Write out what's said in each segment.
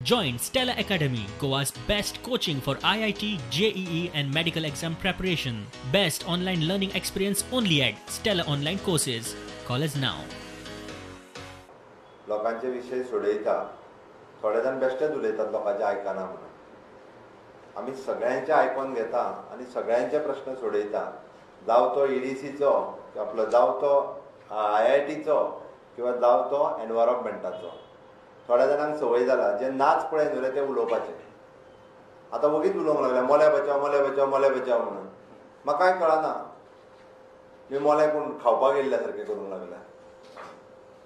Join Stella Academy, Goa's best coaching for IIT, JEE and medical exam preparation. Best online learning experience only at Stella Online Courses. Call us now. लोकांचे विशय सोडयता, थोडे जाण बेश्टेच उलयतात लोकांचे आयकना म्हणून. आमी सगळ्यांचे आयकोन घेता आनी सगळ्यांचे प्रश्न सोडयता, जावं तो ईडीसीचो आपलो, जावं तो आयआयटीचो किंवा जावं तो एनवायरमेंटाचो. थोड्या जाणांक संवय जाला जे नाच पळय न्हू रे ते उलोवपाचे. आतां वगीच उलोवंक लागले मोल्या बचाव, मोल्या बचाव, मोल्या बचाव म्हणून. म्हाका कांय कळना, मी मोल्या कोण खावपाक येयल्ल्या सारकें करूंक लागल्या.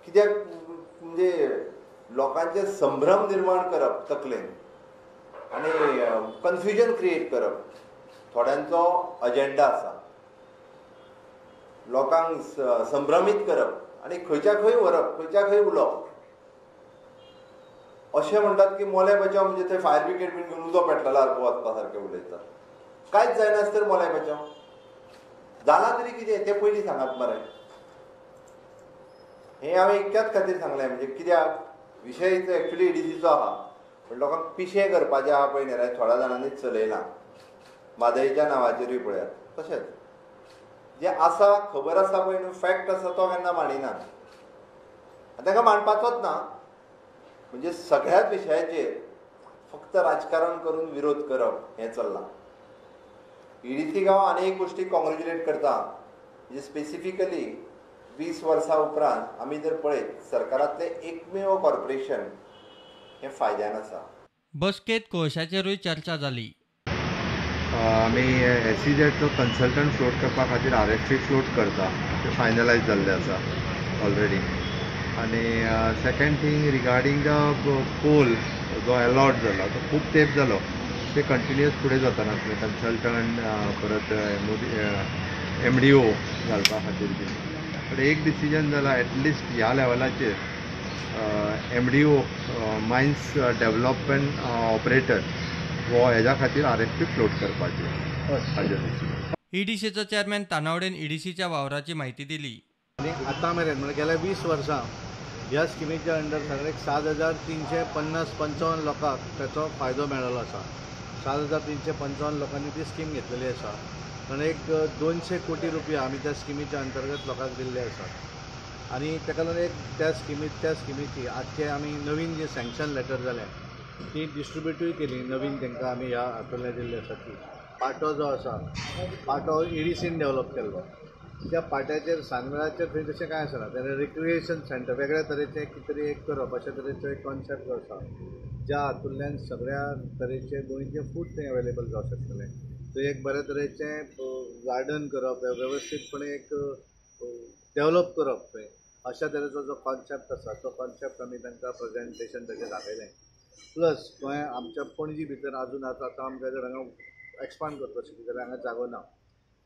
कित्याक म्हणजे लोकांचे संभ्रम निर्माण करप तकलेन आनी कन्फ्युजन क्रिएट करप थोड्यांचो अजेंडा आसा. लोकांक संभ्रमीत करप आनी खंयच्या खंय व्हरप, खंयच्या खंय उलोवप. अशें म्हणटात की मोले बचाव म्हणजे थंय फायर ब्रिगेड बीन घेवन उजो पेटलेलो सारको वचपा सारकें उलयतात. कांयच जायनासतना मोले बचाव जालां तरी कितें तें पयलीं सांगात मरे. हें हांवें इतक्याच खातीर सांगलें म्हणजे कित्याक विशय एक्चुली ईडीसीचो आहा, पण लोकांक पिशें करपाचें आहा पळय न्ही रे थोड्या जाणांनीच चलयलां. म्हादयच्या नांवाचेरूय पळयात, तशेंच जें आसा खबर आसा पळय न्हू, फॅक्ट आसा तो केन्ना मांडिना आनी ताका मांडपाचोच ना. म्हणजे सगळ्याच विशयाचेर फक्त राजकारण करून विरोध करप हें चल्लां. ईडीसीक हांव आनी एक गोश्टी कॉंग्रेच्युलेट करता, म्हणजे स्पेसिफिकली 20 वर्सां उपरांत आमी जर पळयत सरकारांतलें एकमेव कॉर्पोरेशन हें फायद्यान आसा. बसकेत कोळशाचेरूय चर्चा जाली. आमी एसईझेडचो कन्सल्टंट फ्लोट करपा खातीर आरएफपी फ्लोट करता, ते फायनलायज जाल्ले आसा ऑलरेडी. आनी second thing regarding the coal जो अलॉट जाला तो खूब तेंप जालो, ते कंटिन्युअस फुडें वचना आसले कन्सल्टंट परत एमडीओ घालपा खातीर बीन. बट एक डिसिजन जाला एटलिस्ट ह्या लेवलाचेर एमडीओ मायन्स डेवलपमेंट ऑपरेटर हो हेज्या खातीर आरएफपी फ्लोट करपाचें हाजेर डिसिजन. ईडीसीचो चेअरमॅन तानावडेन ईडीसीच्या वावराची म्हायती दिली. आनी आतां मेरेन म्हणजे गेल्या 20 वर्सां ह्या स्किमीच्या अंडर सगळ्याक 7,355 लोकांक ताचो फायदो मेळिल्लो आसा. 7,355 लोकांनी ती स्कीम घेतलेली आसा. कारण एक 200 कोटी रुपया आमी त्या स्किमीच्या अंतर्गत लोकांक दिल्ले आसात. आनी ताका लागून एक त्या स्किमीची आजचे आमी नवीन जे सँक्शन लेटर जालें ती डिस्ट्रिब्युटूय केली नवीन तांकां आमी ह्या हातूंतल्यान दिल्ली आसा. ती पाटो जो आसा पाटो ईडीसीन डेवलप केल्लो, त्या पाट्याचेर सांजवेळाचेर थंय तशें कांय आसना. तेणें रिक्रिएशन सेंटर वेगळ्या तरेचें कितें तरी एक करप अशे तरेचो एक कॉन्सेप्ट जो आसा ज्या हातूंतल्यान सगळ्या तरेचे गोंयचें फूड थंय अवेलेबल जावं शकतलें. थंय एक बऱ्या तरेचें गार्डन करप, वेवस्थीतपणे एक डेवलप करप थंय अशा तरेचो जो कॉन्सेप्ट आसा तो कॉन्सेप्ट आमी तांकां प्रेजेंटेशन ताचें दाखयलें. प्लस गोंय आमच्या पणजी भितर आजून आतां आमकां जर हांगा एक्सपांड करपाक शकता जाल्यार हांगा जागो ना.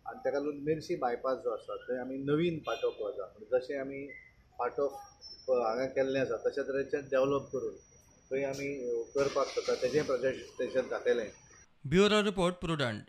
आनी ताका लागून मेर्शी बायपास जो आसा थंय आमी नवीन पाटो पळयता, म्हणजे जशें आमी पाटो हांगा केल्लें आसा तशे तरेचें डेवलप करून थंय आमी करपाक शकता, तेजें प्रेजेंटेशन दाखयलें. Bureau report, Prudent.